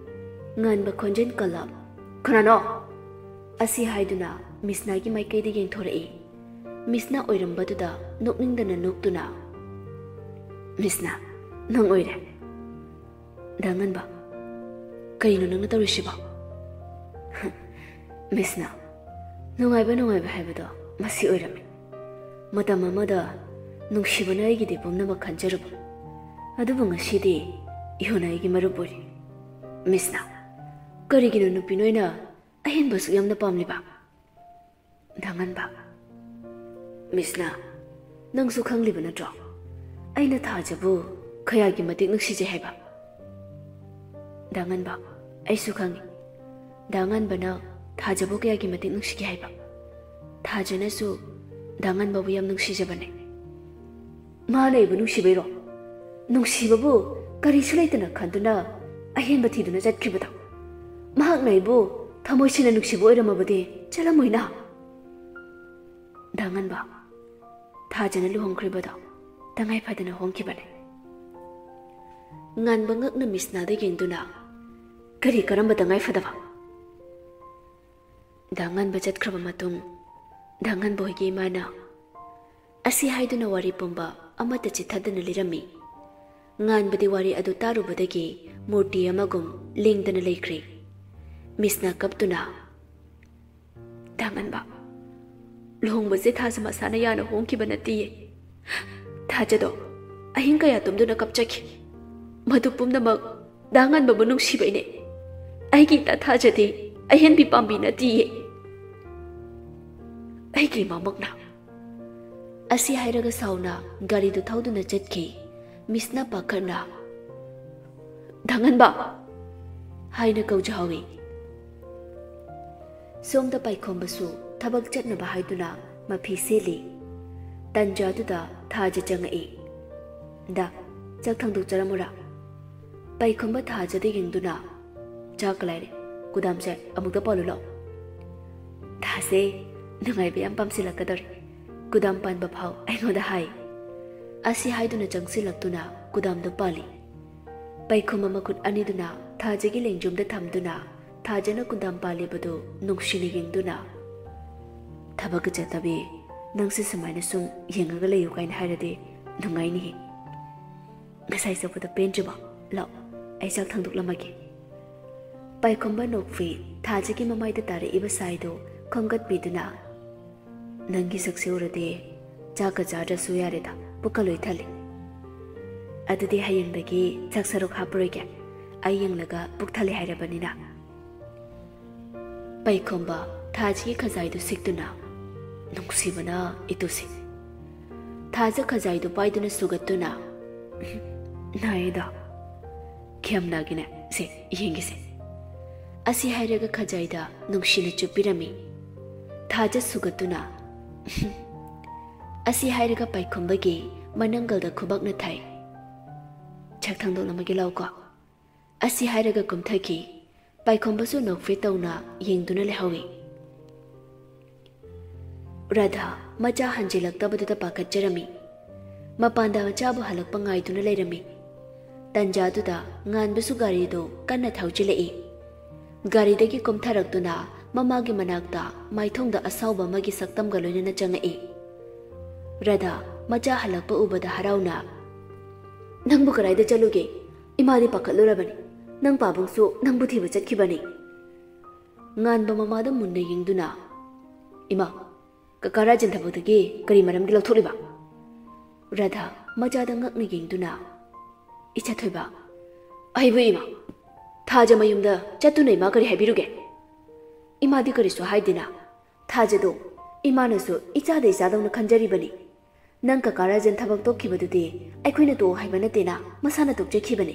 ꯉꯥꯟꯕ ꯈꯣꯟꯖꯦꯜ ꯀꯜꯂ, "ꯀꯅꯥꯅꯣ?" ꯑꯁꯤ ꯍꯥꯏꯗꯨꯅ ꯃꯤꯁꯅꯥꯒꯤ ꯃꯥꯏꯀꯩꯗ ꯌꯦꯡꯊꯣꯔꯛꯏ꯫ ꯃꯤꯁꯅꯥ ꯑꯣꯏꯔꯝꯕꯗꯨꯗ ꯅꯣꯛꯅꯤꯡꯗꯅ ꯅꯣꯛꯇꯨꯅ, "ꯃꯤꯁꯅꯥ, ꯅꯪ ꯑꯣꯏꯔꯦ꯫" ꯗꯥ ꯉꯥꯟꯕ, "ꯀꯩꯅꯣ ꯅꯪꯅ ꯇꯧꯔꯤꯁꯤꯕꯣ?" ꯃꯤꯁꯅꯥ, ꯅꯨꯡꯉꯥꯏꯕ, ꯅꯨꯡꯉꯥꯏꯕ ꯍꯥꯏꯕꯗꯣ ꯃꯁꯤ ꯑꯣꯏꯔꯝꯃꯤ꯫ ꯃꯇꯝ ꯑꯃꯗ ꯅꯨꯡꯁꯤꯕꯅ ꯑꯩꯒꯤꯗꯤ ꯄꯨꯝꯅꯃꯛ ꯈꯟꯖꯔꯨꯕ, ꯑꯗꯨꯕꯨ ꯉꯁꯤꯗꯤ ꯏꯍꯨꯅ ꯑꯩꯒꯤ ꯃꯔꯨꯞ ꯑꯣꯏꯔꯤ꯫ ꯃꯤꯁꯅꯥ, ꯀꯔꯤꯒꯤꯅꯣ ꯅꯨꯄꯤ ꯅꯣꯏꯅ ꯑꯍꯦꯟꯕ ꯑꯁꯨꯛ ꯌꯥꯝꯅ ꯄꯥꯝꯂꯤꯕ? ꯗꯥ ꯉꯥꯟꯕ, ꯃꯤꯁꯅꯥ, ꯅꯪꯁꯨ ꯈꯪꯂꯤꯕ ꯅꯠꯇ꯭ꯔꯣ ꯑꯩꯅ ꯊꯥꯖꯕꯨ ꯀꯌꯥꯒꯤ ꯃꯇꯤꯛ ꯅꯨꯡꯁꯤꯖꯩ ꯍꯥꯏꯕ? ꯗꯥ ꯉꯥꯟꯕ, ꯑꯩꯁꯨ ꯈꯪꯏ꯫ ꯗꯥ ꯉꯥꯟꯕꯅ ꯊꯥꯖꯕꯨ ꯀꯌꯥꯒꯤ ꯃꯇꯤꯛ ꯅꯨꯡꯁꯤꯒꯦ ꯍꯥꯏꯕ? ꯊꯥꯖꯅꯁꯨ ꯗꯥ ꯉꯥꯟꯕꯕꯨ ꯌꯥꯝ ꯅꯨꯡꯁꯤꯖꯕꯅꯦ꯫ ꯃꯥꯅ ꯑꯩꯕꯨ ꯅꯨꯡꯁꯤꯕꯩꯔꯣ? ꯅꯨꯡꯁꯤꯕꯕꯨ ꯀꯔꯤꯁꯨ ꯂꯩꯇꯅ ꯈꯟꯗꯨꯅ ꯑꯍꯦꯟꯕ ꯊꯤꯗꯨꯅ ꯆꯠꯈ꯭ꯔꯤꯕꯗꯣ? ꯃꯍꯥꯛꯅ ꯑꯩꯕꯨ ꯊꯃꯣꯏ ꯁꯦꯡꯅ ꯅꯨꯡꯁꯤꯕ ꯑꯣꯏꯔꯝꯃꯕꯗꯤ ꯆꯠꯂꯝꯃꯣꯏꯅ꯫ ꯗꯥ ꯉꯥꯟꯕ, ꯊꯥꯖꯅ ꯂꯨꯍꯣꯡꯈ꯭ꯔꯤꯕꯗꯣ ꯇꯉꯥꯏ ꯐꯗꯅ ꯍꯣꯡꯈꯤꯕꯅꯦ꯫ ꯉꯥꯟꯕ ꯉꯛꯅ ꯃꯤꯁꯅꯥꯗ ꯌꯦꯡꯗꯨꯅ, "ꯀꯔꯤ ꯀꯔꯝꯕ ꯇꯉꯥꯏ ꯐꯗꯕ?" ꯗꯥ ꯉꯥꯟꯕ ꯆꯠꯈ꯭ꯔꯕ ꯃꯇꯨꯡ, ꯗꯥ ꯉꯥꯟꯕ ꯍꯣꯏꯒꯤ ꯏꯃꯥꯅ ꯑꯁꯤ ꯍꯥꯏꯗꯨꯅ ꯋꯥꯔꯤ ꯄꯨꯝꯕ ꯑꯃꯠꯇ ꯆꯤꯊꯗꯅ ꯂꯤꯔꯝꯃꯤ꯫ ꯉꯥꯟꯕꯗꯤ ꯋꯥꯔꯤ ꯑꯗꯨ ꯇꯥꯔꯨꯕꯗꯒꯤ ꯃꯨꯔꯇꯤ ꯑꯃꯒꯨꯝ ꯂꯦꯡꯗꯅ ꯂꯩꯈ꯭ꯔꯦ꯫ ꯃꯤꯁꯅꯥ ꯀꯞꯇꯨꯅ, "ꯗꯥ ꯉꯥꯟꯕ, ꯂꯨꯍꯣꯡꯕꯁꯦ ꯊꯥꯖ ꯃꯁꯥꯅ ꯌꯥꯅ ꯍꯣꯡꯈꯤꯕ ꯅꯠꯇꯤꯌꯦ꯫ ꯊꯥꯖꯗꯣ ꯑꯍꯤꯡ ꯀꯌꯥ ꯇꯨꯝꯗꯨꯅ ꯀꯞꯆꯈꯤ꯫ ꯃꯗꯨ ꯄꯨꯝꯅꯃꯛ ꯗꯥ ꯉꯥꯟꯕꯕꯨ ꯅꯨꯡꯁꯤꯕꯩꯅꯦ꯫ ꯑꯩꯒꯤ ꯏꯇꯥ ꯊꯥꯖꯗꯤ ꯑꯍꯦꯟꯕꯤ ꯄꯥꯝꯕꯤ ꯅꯠꯇꯤꯌꯦ꯫" ꯑꯩꯒꯤ ꯏꯃꯥꯃꯛꯅ꯫ ꯑꯁꯤ ꯍꯥꯏꯔꯒ ꯁꯥꯎꯅ ꯒꯥꯔꯤꯗꯨ ꯊꯧꯗꯨꯅ ꯆꯠꯈꯤ꯫ ꯃꯤꯁꯅꯥ ꯄꯥꯈꯠꯅ, "ꯗꯥ ꯉꯥꯟꯕ!" ꯍꯥꯏꯅ ꯀꯧꯖꯍꯧꯏ꯫ ꯁꯣꯝꯗ ꯄꯥꯏꯈꯣꯝꯕꯁꯨ ꯊꯕꯛ ꯆꯠꯅꯕ ꯍꯥꯏꯗꯨꯅ ꯃꯐꯤ ꯁꯦꯠꯂꯤ꯫ ꯇꯟꯖꯥꯗꯨꯗ ꯊꯥꯖ ꯆꯪꯉꯛꯏ꯫ "ꯗꯥ, ꯆꯥꯛ ꯊꯥꯡꯗꯣꯛꯆꯔꯝꯃꯨꯔꯥ?" ꯄꯥꯏꯈꯣꯝꯕ ꯊꯥꯖꯗ ꯌꯦꯡꯗꯨꯅ, "ꯆꯥꯛꯀ ꯂꯥꯏꯔꯤ, ꯀꯨꯗꯥꯝꯁꯦ ꯑꯃꯨꯛꯇ ꯄꯥꯜꯂꯨ ꯂꯥꯛꯑꯣ꯫" ꯊꯥꯖꯦ ꯅꯨꯡꯉꯥꯏꯕ ꯌꯥꯝ ꯄꯥꯝꯁꯤꯜꯂꯛꯀꯗꯧꯔꯦ꯫ "ꯀꯨꯗꯥꯝ ꯄꯥꯟꯕ ꯐꯥꯎ ꯑꯩꯉꯣꯟꯗ ꯍꯥꯏ꯫" ꯑꯁꯤ ꯍꯥꯏꯗꯨꯅ ꯆꯪꯁꯤꯜꯂꯛꯇꯨꯅ ꯀꯨꯗꯥꯝꯗꯨ ꯄꯥꯜꯂꯤ꯫ ꯄꯩꯈꯨꯝꯕ ꯃꯈꯨꯠ ꯑꯅꯤꯗꯨꯅ ꯊꯥꯖꯒꯤ ꯂꯦꯡꯖꯨꯝꯗ ꯊꯝꯗꯨꯅ ꯊꯥꯖꯅ ꯀꯨꯟꯗꯥꯝ ꯄꯥꯜꯂꯤꯕꯗꯨ ꯅꯨꯡꯁꯤꯅ ꯌꯦꯡꯗꯨꯅ, "ꯊꯕꯛꯀ ꯆꯠꯇꯕꯤ, ꯅꯪꯁꯦ ꯁꯨꯃꯥꯏꯅ ꯁꯨꯝ ꯌꯦꯡꯉꯒ ꯂꯩꯌꯨ ꯀꯥꯏꯅ ꯍꯥꯏꯔꯗꯤ ꯅꯨꯡꯉꯥꯏꯅꯤꯍꯦ꯫ ꯉꯁꯥꯏ ꯆꯠꯄꯗꯣ ꯄꯦꯟꯗ꯭ꯔꯤꯕꯣ? ꯂꯥꯛ, ꯑꯩ ꯆꯥꯛ ꯊꯥꯡꯗꯣꯛꯂꯝꯃꯒꯦ꯫" ꯄꯩꯈꯨꯝꯕ ꯅꯣꯛꯐꯤ ꯊꯥꯖꯒꯤ ꯃꯃꯥꯏꯗ ꯇꯥꯔꯛꯏꯕ ꯁꯥꯏꯗꯨ ꯈꯣꯝꯒꯠꯄꯤꯗꯨꯅ, "ꯅꯪꯒꯤ ꯁꯛꯁꯦ ꯎꯔꯗꯤ ꯆꯥꯛꯀ ꯆꯥꯗ꯭ꯔꯁꯨ ꯌꯥꯔꯦꯗ, ꯄꯨꯛꯀ ꯂꯣꯏ ꯊꯜꯂꯦ꯫ ꯑꯗꯨꯗꯤ ꯍꯌꯦꯡꯗꯒꯤ ꯆꯥꯛ ꯁꯔꯨꯛ ꯍꯥꯞꯄꯔꯣꯏꯒꯦ, ꯑꯩ ꯌꯦꯡꯂꯒ ꯄꯨꯛ ꯊꯜꯂꯦ ꯍꯥꯏꯔꯕꯅꯤꯅ꯫" ꯄꯩꯈꯣꯝꯕ ꯊꯥꯖꯒꯤ ꯈꯖꯥꯏꯗꯨ ꯁꯤꯛꯇꯨꯅ, "ꯅꯨꯡꯁꯤꯕꯅ ꯏꯇꯨꯁꯤ꯫" ꯊꯥꯖ ꯈꯖꯥꯏꯗꯨ ꯄꯥꯏꯗꯨꯅ ꯁꯨꯒꯠꯇꯨꯅ, "ꯅꯥꯏꯌꯦꯗ꯫ ꯀꯌꯥꯝ ꯅꯥꯒꯦꯅꯦ? ꯁꯦ, ꯌꯦꯡꯒꯦꯁꯦ꯫" ꯑꯁꯤ ꯍꯥꯏꯔꯒ ꯈꯖꯥꯏꯗ ꯅꯨꯡꯁꯤꯅ ꯆꯨꯞꯄꯤꯔꯝꯃꯤ꯫ ꯊꯥꯖ ꯁꯨꯒꯠꯇꯨꯅ, ꯑꯁꯤ ꯍꯥꯏꯔꯒ ꯄꯩꯈꯨꯝꯕꯒꯤ ꯃꯅꯪꯒꯜꯗ ꯈꯨꯕꯛꯅ ꯊꯥꯏ꯫ "ꯆꯥꯛ ꯊꯥꯡꯗꯣꯛꯂꯝꯃꯒꯦ ꯂꯥꯎꯀꯣ꯫" ꯑꯁꯤ ꯍꯥꯏꯔꯒ ꯀꯨꯝꯊꯈꯤ꯫ ꯄꯩꯈꯨꯝꯕꯁꯨ ꯅꯣꯛꯐꯦꯠ ꯇꯧꯅ ꯌꯦꯡꯗꯨꯅ ꯂꯩꯍꯧꯏ꯫ ꯔꯥꯙꯥ ꯃꯆꯥ ꯍꯟꯖꯤꯜꯂꯛꯇꯕꯗꯨꯗ ꯄꯥꯈꯠꯆꯔꯝꯃꯤ꯫ ꯃꯄꯥꯟꯗ ꯃꯆꯥꯕꯨ ꯍꯜꯂꯛꯄ ꯉꯥꯏꯗꯨꯅ ꯂꯩꯔꯝꯃꯤ꯫ ꯇꯟꯖꯥꯗꯨꯗ ꯉꯥꯟꯕꯁꯨ ꯒꯥꯔꯤꯗꯨ ꯀꯟꯅ ꯊꯧꯖꯤꯜꯂꯛꯏ꯫ ꯒꯥꯔꯤꯗꯒꯤ ꯀꯨꯝꯊꯔꯛꯇꯨꯅ ꯃꯃꯥꯒꯤ ꯃꯅꯥꯛꯇ ꯃꯥꯏꯊꯣꯡꯗ ꯑꯁꯥꯎꯕ ꯑꯃꯒꯤ ꯁꯛꯇꯝꯒ ꯂꯣꯏꯅꯅ ꯆꯪꯉꯛꯏ꯫ ꯔꯥꯙꯥ ꯃꯆꯥ ꯍꯜꯂꯛꯄ ꯎꯕꯗ ꯍꯔꯥꯎꯅ, "ꯅꯪꯕꯨ ꯀꯗꯥꯏꯗ ꯆꯠꯂꯨꯒꯦ? ꯏꯃꯥꯗꯤ ꯄꯥꯈꯠꯂꯨꯔꯕꯅꯤ꯫ ꯅꯪ ꯄꯥꯕꯨꯡꯁꯨ ꯅꯪꯕꯨ ꯊꯤꯕ ꯆꯠꯈꯤꯕꯅꯤ꯫" ꯉꯥꯟꯕ ꯃꯃꯥꯗ ꯃꯨꯟꯅ ꯌꯦꯡꯗꯨꯅ, "ꯏꯃꯥ, ꯀꯀꯥ ꯔꯥꯖꯦꯟ ꯊꯕꯛꯇꯒꯤ ꯀꯔꯤ ꯃꯔꯝꯒꯤ ꯂꯧꯊꯣꯛꯂꯤꯕ?" ꯔꯥꯙꯥ ꯃꯆꯥꯗ ꯉꯛꯅ ꯌꯦꯡꯗꯨꯅ, "ꯏꯆꯥ ꯊꯣꯏꯕ, ꯑꯩꯕꯨ ꯏꯃꯥ, ꯊꯥꯖ ꯃꯌꯨꯝꯗ ꯆꯠꯇꯨꯅ ꯏꯃꯥ ꯀꯔꯤ ꯍꯥꯏꯕꯤꯔꯨꯒꯦ? ꯏꯃꯥꯗꯤ ꯀꯔꯤꯁꯨ ꯍꯥꯏꯗꯦꯅ꯫ ꯊꯥꯖꯗꯣ ꯏꯃꯥꯅꯁꯨ ꯏꯆꯥꯗ ꯏꯆꯥꯗꯧꯅ ꯈꯟꯖꯔꯤꯕꯅꯤ꯫ ꯅꯪ ꯀꯀꯥ ꯔꯥꯖꯦꯟ ꯊꯕꯛ ꯇꯣꯛꯈꯤꯕꯗꯨꯗꯤ ꯑꯩꯈꯣꯏꯅ ꯇꯣꯛꯑꯣ ꯍꯥꯏꯕ ꯅꯠꯇꯦꯅ, ꯃꯁꯥꯅ ꯇꯣꯛꯆꯈꯤꯕꯅꯤ꯫"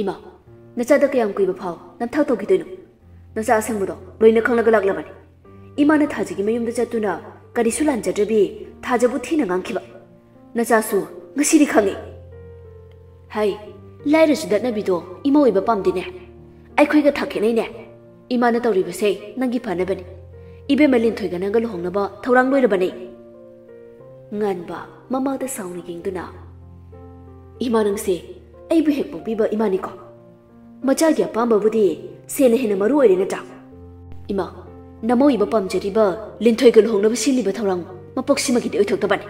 "ꯏꯃꯥ, ꯅꯆꯥꯗ ꯀꯌꯥꯝ ꯀꯨꯏꯕ ꯐꯥꯎ ꯅꯝꯊꯥꯛ ꯇꯧꯈꯤꯗꯣꯏꯅꯣ? ꯅꯆꯥ ꯑꯁꯪꯕꯗꯣ ꯂꯣꯏꯅ ꯈꯪꯂꯒ ꯂꯥꯛꯂꯕꯅꯤ꯫ ꯏꯃꯥꯅ ꯊꯥꯖꯒꯤ ꯃꯌꯨꯝꯗ ꯆꯠꯇꯨꯅ ꯀꯔꯤꯁꯨ ꯂꯥꯟꯖꯗ꯭ꯔꯕꯤ ꯊꯥꯖꯕꯨ ꯊꯤꯅ ꯉꯥꯡꯈꯤꯕ ꯅꯆꯥꯁꯨ ꯉꯁꯤꯗꯤ ꯈꯪꯉꯤ꯫" "ꯍꯥꯏ, ꯂꯥꯏꯔ ꯆꯨꯗꯠꯅꯕꯤꯗꯣ ꯏꯃꯥ ꯑꯣꯏꯕ ꯄꯥꯝꯗꯦꯅꯦ꯫ ꯑꯩꯈꯣꯏꯒ ꯊꯥꯛ ꯈꯦꯠꯅꯩꯅꯦ꯫ ꯏꯃꯥꯅ ꯇꯧꯔꯤꯕꯁꯦ ꯅꯪꯒꯤ ꯐꯅꯕꯅꯤ꯫ ꯏꯕꯦꯝꯃ ꯂꯤꯟꯊꯣꯏꯒ ꯅꯪꯒ ꯂꯨꯍꯣꯡꯅꯕ ꯊꯧꯔꯥꯡ ꯂꯣꯏꯔꯕꯅꯤ꯫" ꯉꯥꯟꯕ ꯃꯃꯥꯗ ꯁꯥꯎꯅ ꯌꯦꯡꯗꯨꯅ, "ꯏꯃꯥ, ꯅꯪꯁꯦ ꯑꯩꯕꯨ ꯍꯦꯛ ꯄꯣꯛꯄꯤꯕ ꯏꯃꯥꯅꯤꯀꯣ꯫ ꯃꯆꯥꯒꯤ ꯑꯄꯥꯝꯕꯕꯨꯗꯤ ꯁꯦꯟꯅ ꯍꯦꯟꯅ ꯃꯔꯨ ꯑꯣꯏꯔꯦ ꯅꯠꯇ꯭ꯔꯥ? ꯏꯃꯥ, ꯅꯃꯧꯏꯕ ꯄꯥꯝꯖꯔꯤꯕ ꯂꯤꯟꯊꯣꯏꯒ ꯂꯨꯍꯣꯡꯅꯕ ꯁꯤꯜꯂꯤꯕ ꯊꯧꯔꯥꯡ ꯃꯄꯣꯛꯁꯤꯃꯒꯤꯗꯤ ꯑꯣꯏꯊꯣꯛꯇꯕꯅꯤ꯫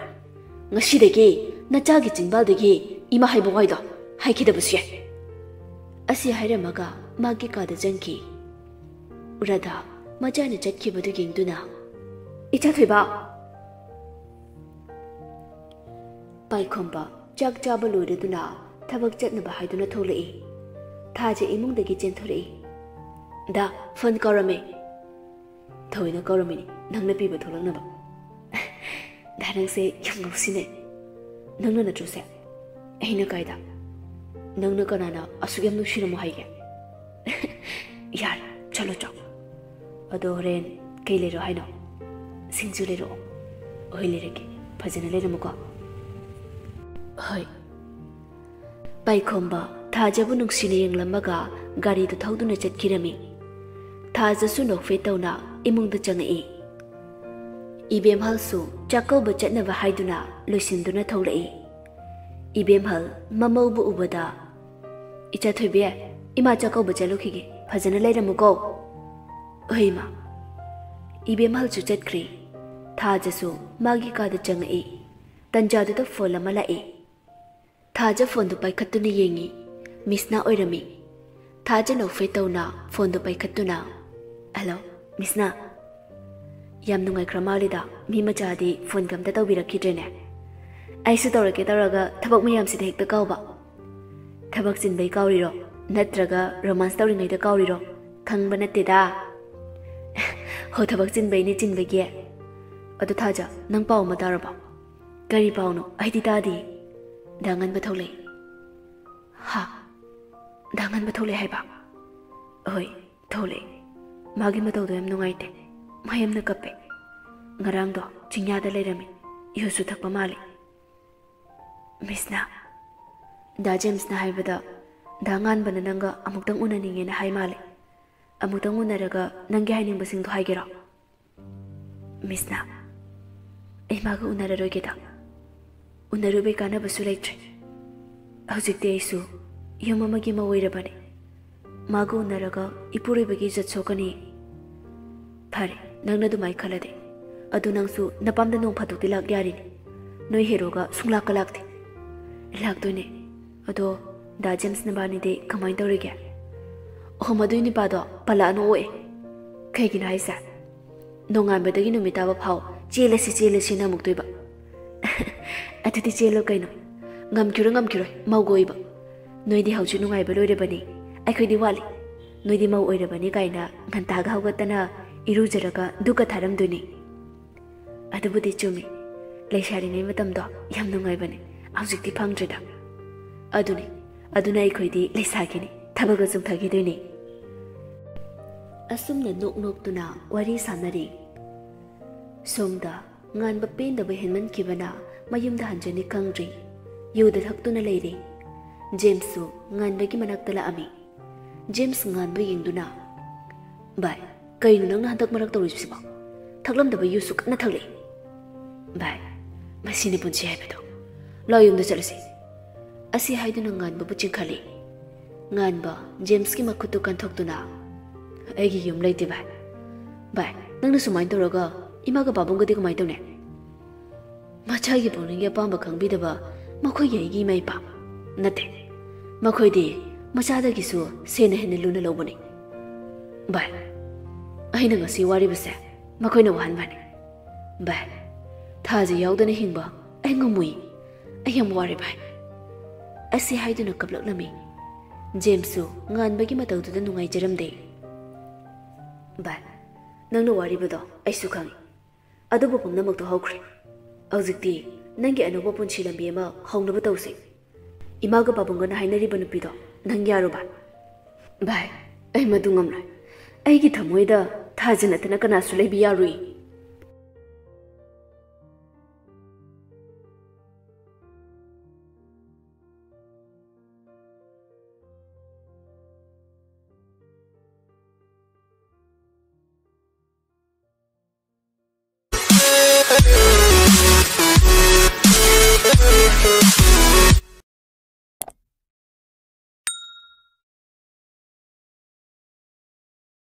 ꯉꯁꯤꯗꯒꯤ ꯅꯆꯥꯒꯤ ꯆꯤꯟꯕꯥꯜꯗꯒꯤ ꯏꯃꯥ ꯍꯥꯏꯕ ꯋꯥꯍꯩꯗꯣ ꯍꯥꯏꯈꯤꯗꯕꯁꯨ ꯌꯥꯏ꯫ ꯑꯁꯤ ꯍꯥꯏꯔꯝꯃꯒ ꯃꯥꯒꯤ ꯀꯥꯗ ꯆꯪꯈꯤ꯫ ꯔꯥꯙꯥ ꯃꯆꯥꯅ ꯆꯠꯈꯤꯕꯗꯨ ꯌꯦꯡꯗꯨꯅ, "ꯏꯆꯥ ꯊꯣꯏꯕ!" ꯄꯥꯏꯈꯣꯝꯕ ꯆꯥꯛ ꯆꯥꯕ ꯂꯣꯏꯔꯗꯨꯅ ꯊꯕꯛ ꯆꯠꯅꯕ ꯍꯥꯏꯗꯨꯅ ꯊꯣꯛꯂꯛꯏ꯫ ꯊꯥꯖ ꯏꯃꯨꯡꯗꯒꯤ ꯆꯦꯟꯊꯣꯔꯛꯏ꯫ "ꯗꯥ, ꯐꯣꯟ ꯀꯧꯔꯝꯃꯦ꯫" "ꯊꯑꯣꯏꯅ ꯀꯧꯔꯝꯃꯤꯅꯤ, ꯅꯪꯅ ꯄꯤꯕ ꯊꯣꯛꯂꯛꯅꯕ꯫" "ꯗꯥ, ꯅꯪꯁꯦ ꯌꯥꯝ ꯉꯥꯎꯁꯤꯟꯅꯩ꯫ ꯅꯪꯅ ꯅꯠꯇ꯭ꯔꯣ ꯁꯦ?" "ꯑꯩꯅ ꯀꯥꯏꯗ? ꯅꯪꯅ ꯀꯅꯥꯅ ꯑꯁꯨꯛ ꯌꯥꯝ ꯅꯨꯡꯁꯤꯔꯝꯃꯣ ꯍꯥꯏꯒꯦ?" "ꯌꯥꯔꯦ, ꯆꯠꯂꯣ ꯆꯣ꯫ ꯑꯗꯣ ꯍꯣꯔꯦꯟ ꯀꯩ ꯂꯩꯔꯣ ꯍꯥꯏꯅꯣ?" "ꯁꯤꯡꯖꯨ ꯂꯩꯔꯛꯑꯣ꯫" "ꯍꯣꯏ, ꯂꯩꯔꯛꯀꯦ꯫ ꯐꯖꯅ ꯂꯩꯔꯝꯃꯨꯀꯣ꯫" "ꯍꯣꯏ꯫" ꯄꯥꯏꯈꯣꯝꯕ ꯊꯥꯖꯕꯨ ꯅꯨꯡꯁꯤꯅ ꯌꯦꯡꯂꯝꯃꯒ ꯒꯥꯔꯤꯗꯨ ꯊꯧꯗꯨꯅ ꯆꯠꯈꯤꯔꯝꯃꯤ꯫ ꯊꯥꯖꯁꯨ ꯅꯣꯛꯐꯦꯠ ꯇꯧꯅ ꯏꯃꯨꯡꯗ ꯆꯪꯉꯛꯏ꯫ ꯏꯕꯦꯝꯍꯜꯁꯨ ꯆꯥꯛꯀꯧꯕ ꯆꯠꯅꯕ ꯍꯥꯏꯗꯨꯅ ꯂꯣꯏꯁꯤꯟꯗꯨꯅ ꯊꯣꯛꯂꯛꯏ꯫ ꯏꯕꯦꯝꯍꯜ ꯃꯃꯧꯕꯨ ꯎꯕꯗ, "ꯏꯆꯥ ꯊꯣꯏꯕꯤ, ꯏꯃꯥ ꯆꯥꯛꯀꯧꯕ ꯆꯠꯂꯨꯈꯤꯒꯦ, ꯐꯖꯅ ꯂꯩꯔꯝꯃꯨꯀꯣ꯫" "ꯍꯣꯏ, ꯏꯃꯥ꯫" ꯏꯕꯦꯝꯍꯜꯁꯨ ꯆꯠꯈ꯭ꯔꯦ꯫ ꯊꯥꯖꯁꯨ ꯃꯥꯒꯤ ꯀꯥꯗ ꯆꯪꯉꯛꯏ꯫ ꯇꯟꯖꯥꯗꯨꯗ ꯐꯣꯟ ꯑꯃ ꯂꯥꯛꯏ꯫ ꯊꯥꯖ ꯐꯣꯟꯗꯨ ꯄꯥꯏꯈꯠꯇꯨꯅ ꯌꯦꯡꯉꯤ꯫ ꯃꯤꯁꯅꯥ ꯑꯣꯏꯔꯝꯃꯤ꯫ ꯊꯥꯖ ꯅꯣꯛꯐꯦꯠ ꯇꯧꯅ ꯐꯣꯟꯗꯨ ꯄꯥꯏꯈꯠꯇꯨꯅ, "ꯍꯜꯂꯣ, ꯃꯤꯁꯅꯥ꯫ ꯌꯥꯝ ꯅꯨꯡꯉꯥꯏꯈ꯭ꯔ ꯃꯥꯜꯂꯤꯗ, ꯃꯤ ꯃꯆꯥꯗꯤ ꯐꯣꯟꯒ ꯑꯝꯇ ꯇꯧꯕꯤꯔꯛꯈꯤꯗ꯭ꯔꯦꯅꯦ꯫ ꯑꯩꯁꯨ ꯇꯧꯔꯛꯀꯦ ꯇꯧꯔꯒ ꯊꯕꯛ ꯃꯌꯥꯝꯁꯤꯗ ꯍꯦꯛꯇ ꯀꯥꯎꯕ꯫ ꯊꯕꯛ ꯆꯤꯟꯕꯩ ꯀꯥꯎꯔꯤꯔꯣ? ꯅꯠꯇ꯭ꯔꯒ ꯔꯣꯃꯥꯟꯁ ꯇꯧꯔꯤꯉꯩꯗ ꯀꯥꯎꯔꯤꯔꯣ? ꯈꯪꯕ ꯅꯠꯇꯦꯗ꯫" "ꯍꯣ, ꯊꯕꯛ ꯆꯤꯟꯕꯩꯅꯦ, ꯆꯤꯟꯕꯒꯤ꯫ ꯑꯗꯨ ꯊꯥꯖ, ꯅꯪ ꯄꯥꯎ ꯑꯃ ꯇꯥꯔꯕꯣ?" "ꯀꯔꯤ ꯄꯥꯎꯅꯣ? ꯑꯩꯗꯤ ꯇꯥꯗꯦ꯫" "ꯗꯥ ꯉꯟꯕ ꯊꯣꯛꯂꯛꯑꯦ꯫" "ꯍꯥ? ꯗꯥ ꯉꯟꯕ ꯊꯣꯛꯂꯛꯑꯦ ꯍꯥꯏꯕ?" "ꯍꯣꯏ, ꯊꯣꯛꯂꯛꯑꯦ꯫ ꯃꯥꯒꯤ ꯃꯇꯧꯗꯣ ꯌꯥꯝ ꯅꯨꯡꯉꯥꯏꯇꯦ꯫ ꯃꯥ ꯌꯥꯝꯅ ꯀꯞꯄꯦ꯫ ꯉꯔꯥꯡꯗꯣ ꯆꯤꯡꯌꯥꯗ ꯂꯩꯔꯝꯃꯤ꯫ ꯌꯨꯁꯨ ꯊꯛꯄ ꯃꯥꯜꯂꯤ꯫" "ꯃꯤꯁꯅ, ꯗꯥ ꯖꯦꯝꯁꯅ ꯍꯥꯏꯕꯗ ꯗꯥ ꯉꯥꯟꯕꯅ ꯅꯪꯒ ꯑꯃꯨꯛꯇꯪ ꯎꯅꯅꯤꯡꯉꯦꯅ ꯍꯥꯏ ꯃꯥꯜꯂꯦ꯫ ꯑꯃꯨꯛꯇꯪ ꯎꯅꯔꯒ ꯅꯪꯒꯤ ꯍꯥꯏꯅꯤꯡꯕꯁꯤꯡꯗꯣ ꯍꯥꯏꯒꯦꯔꯣ?" "ꯃꯤꯁꯅ, ꯑꯩ ꯃꯥꯒ ꯎꯅꯔꯔꯣꯏꯒꯦꯗ꯫ ꯎꯅꯔꯨꯕꯩ ꯀꯥꯟꯅꯕꯁꯨ ꯂꯩꯇ꯭ꯔꯦ꯫ ꯍꯧꯖꯤꯛꯇꯤ ꯑꯩꯁꯨ ꯌꯨꯝ ꯑꯃꯒꯤ ꯃꯧ ꯑꯣꯏꯔꯕꯅꯤ꯫ ꯃꯥꯒ ꯎꯅꯔꯒ ꯏꯄꯨꯔꯣꯏꯕꯒꯤ ꯏꯖꯠ ꯁꯣꯛꯀꯅꯤ꯫ ꯐꯔꯦ, ꯅꯪꯅ ꯑꯗꯨꯃꯥꯏ ꯈꯜꯂꯗꯤ꯫ ꯑꯗꯨ ꯅꯪꯁꯨ ꯅꯄꯥꯝꯗ ꯅꯣꯡ ꯐꯥꯗꯣꯛꯇꯤ ꯂꯥꯛ ꯌꯥꯔꯤꯅꯦ꯫ ꯅꯣꯏ ꯍꯦꯔꯣꯒ ꯁꯨꯡꯂꯥꯛꯀ ꯂꯥꯛꯇꯦ꯫ ꯂꯥꯛꯇꯣꯏꯅꯦ꯫ ꯑꯗꯣ ꯗꯥ ꯖꯦꯝꯁ ꯅꯕꯥꯅꯤꯗꯤ ꯀꯃꯥꯏꯅ ꯇꯧꯔꯤꯒꯦ? ꯑꯣ, ꯃꯗꯨꯏ ꯅꯨꯄꯥꯗꯣ ꯄꯂꯥꯅ ꯑꯣꯛꯑꯦ꯫ ꯀꯩꯒꯤꯅꯣ ꯍꯥꯏꯁꯦ? ꯅꯣꯡꯉꯥꯟꯕꯗꯒꯤ ꯅꯨꯃꯤꯠ ꯇꯥꯕ ꯐꯥꯎ "ꯆꯦꯜꯂꯁꯤ, ꯆꯦꯜꯂꯁꯤꯅ" ꯑꯃꯨꯛꯇꯣꯏꯕ꯫ ꯑꯗꯨꯗꯤ ꯆꯦꯜꯂꯣ ꯀꯩꯅꯣ꯫ ꯉꯝꯈꯤꯔꯣꯏ, ꯉꯝꯈꯤꯔꯣꯏ, ꯃꯧꯒ ꯑꯣꯏꯕ꯫ ꯅꯣꯏꯗꯤ ꯍꯧꯖꯤꯛ ꯅꯨꯡꯉꯥꯏꯕ ꯂꯣꯏꯔꯕꯅꯤ, ꯑꯩꯈꯣꯏꯗꯤ ꯋꯥꯠꯂꯤ꯫ ꯅꯣꯏꯗꯤ ꯃꯧ ꯑꯣꯏꯔꯕꯅꯤ ꯀꯥꯏꯅ ꯉꯟꯇꯥꯒ ꯍꯧꯒꯠꯇꯅ ꯏꯔꯨꯖꯔꯒ ꯙꯨꯛꯀ ꯊꯥꯔꯝꯗꯣꯏꯅꯤ꯫ ꯑꯗꯨꯕꯨꯗꯤ ꯆꯨꯝꯃꯤ, ꯂꯩꯁꯥꯔꯤꯉꯩ ꯃꯇꯝꯗꯣ ꯌꯥꯝ ꯅꯨꯡꯉꯥꯏꯕꯅꯦ, ꯍꯧꯖꯤꯛꯇꯤ ꯐꯪꯗ꯭ꯔꯦꯗ꯫ ꯑꯗꯨꯅꯤ, ꯑꯗꯨꯅ ꯑꯩꯈꯣꯏꯗꯤ ꯂꯩꯁꯥꯒꯤꯅꯤ, ꯊꯕꯛꯀ ꯆꯨꯝꯊꯈꯤꯗꯣꯏꯅꯤ꯫ ꯑꯁꯨꯝꯅ ꯅꯣꯛ ꯅꯣꯛꯇꯨꯅ ꯋꯥꯔꯤ ꯁꯥꯟꯅꯔꯤ꯫ ꯁꯣꯝꯗ ꯉꯥꯟꯕ ꯄꯦꯟꯗꯕ ꯍꯦꯟꯃꯟꯈꯤꯕꯅ ꯃꯌꯨꯝꯗ ꯍꯟꯖꯅꯤ ꯈꯪꯗ꯭ꯔꯤ꯫ ꯌꯨꯗ ꯊꯛꯇꯨꯅ ꯂꯩꯔꯤ꯫ ꯖꯦꯝꯁꯁꯨ ꯉꯥꯟꯕꯒꯤ ꯃꯅꯥꯛꯇ ꯂꯥꯛꯑꯝꯃꯤ꯫ ꯖꯦꯝꯁ ꯉꯥꯟꯕ ꯌꯦꯡꯗꯨꯅ, "ꯚꯥꯏ, ꯀꯩꯅꯣ ꯅꯪꯅ ꯍꯟꯗꯛ ꯃꯔꯛ ꯇꯧꯔꯤꯕꯁꯤꯕꯣ? ꯊꯛꯂꯝꯗꯕ ꯌꯨꯁꯨ ꯀꯟꯅ ꯊꯛꯂꯛꯏ꯫" "ꯚꯥꯏ, ꯃꯁꯤꯅꯤ ꯄꯨꯟꯁꯤ ꯍꯥꯏꯕꯗꯣ꯫ ꯂꯥꯛꯑꯣ, ꯌꯨꯝꯗ ꯆꯠꯂꯁꯤ꯫" ꯑꯁꯤ ꯍꯥꯏꯗꯨꯅ ꯉꯥꯟꯕꯕꯨ ꯆꯤꯡꯈꯠꯂꯤ꯫ ꯉꯥꯟꯕ ꯖꯦꯝꯁꯀꯤ ꯃꯈꯨꯠꯇꯨ ꯀꯟꯊꯣꯛꯇꯨꯅ, "ꯑꯩꯒꯤ ꯌꯨꯝ ꯂꯩꯇꯦ ꯚꯥꯏ꯫" "ꯚꯥꯏ, ꯅꯪꯅ ꯁꯨꯃꯥꯏꯅ ꯇꯧꯔꯒ ꯏꯃꯥꯒ ꯄꯥꯕꯨꯡꯒꯗꯤ ꯀꯃꯥꯏꯅ ꯇꯧꯅꯤ?" "ꯃꯆꯥꯒꯤ ꯄꯨꯛꯅꯤꯡꯒꯤ ꯑꯄꯥꯝꯕ ꯈꯪꯕꯤꯗꯕ ꯃꯈꯣꯏꯒꯤ ꯑꯩꯒꯤ ꯏꯃꯥ ꯏꯄꯥ ꯅꯠꯇꯦ꯫ ꯃꯈꯣꯏꯗꯤ ꯃꯆꯥꯗꯒꯤꯁꯨ ꯁꯦꯟꯅ ꯍꯦꯟꯅ ꯂꯨꯅ ꯂꯧꯕꯅꯤ꯫" "ꯚꯥꯏ, ꯑꯩꯅ ꯉꯁꯤ ꯋꯥꯔꯤꯕꯁꯦ ꯃꯈꯣꯏꯅ ꯋꯥꯍꯟꯕꯅꯤ꯫ ꯚꯥꯏ, ꯊꯥꯖ ꯌꯥꯎꯗꯅ ꯍꯤꯡꯕ ꯑꯩ ꯉꯝꯃꯣꯏ꯫ ꯑꯩ ꯌꯥꯝ ꯋꯥꯔꯦ ꯚꯥꯏ꯫" ꯑꯁꯤ ꯍꯥꯏꯗꯨꯅ ꯀꯞꯂꯛꯂꯝꯃꯤ꯫ ꯖꯦꯝꯁꯁꯨ ꯉꯥꯟꯕꯒꯤ ꯃꯇꯧꯗꯨꯗ ꯅꯨꯡꯉꯥꯏꯖꯔꯝꯗꯦ꯫ "ꯚꯥꯏ, ꯅꯪꯅ ꯋꯥꯔꯤꯕꯗꯣ ꯑꯩꯁꯨ ꯈꯪꯏ꯫ ꯑꯗꯨꯕꯨ ꯄꯨꯝꯅꯃꯛꯇꯣ ꯍꯧꯈ꯭ꯔꯦ꯫ ꯍꯧꯖꯤꯛꯇꯤ ꯅꯪꯒꯤ ꯑꯅꯧꯕ ꯄꯨꯟꯁꯤ ꯂꯝꯕꯤ ꯑꯃ ꯍꯧꯅꯕ ꯇꯧꯁꯤ꯫ ꯏꯃꯥꯒ ꯄꯥꯕꯨꯡꯒꯅ ꯍꯥꯏꯅꯔꯤꯕ ꯅꯨꯄꯤꯗꯣ ꯅꯪ ꯌꯥꯔꯨꯕ?" "ꯚꯥꯏ, ꯑꯩ ꯃꯗꯨ ꯉꯝꯂꯣꯏ꯫ ꯑꯩꯒꯤ ꯊꯃꯣꯏꯗ ꯊꯥꯖ ꯅꯠꯇꯅ ꯀꯅꯥꯁꯨ ꯂꯩꯕ ꯌꯥꯔꯨꯏ꯫"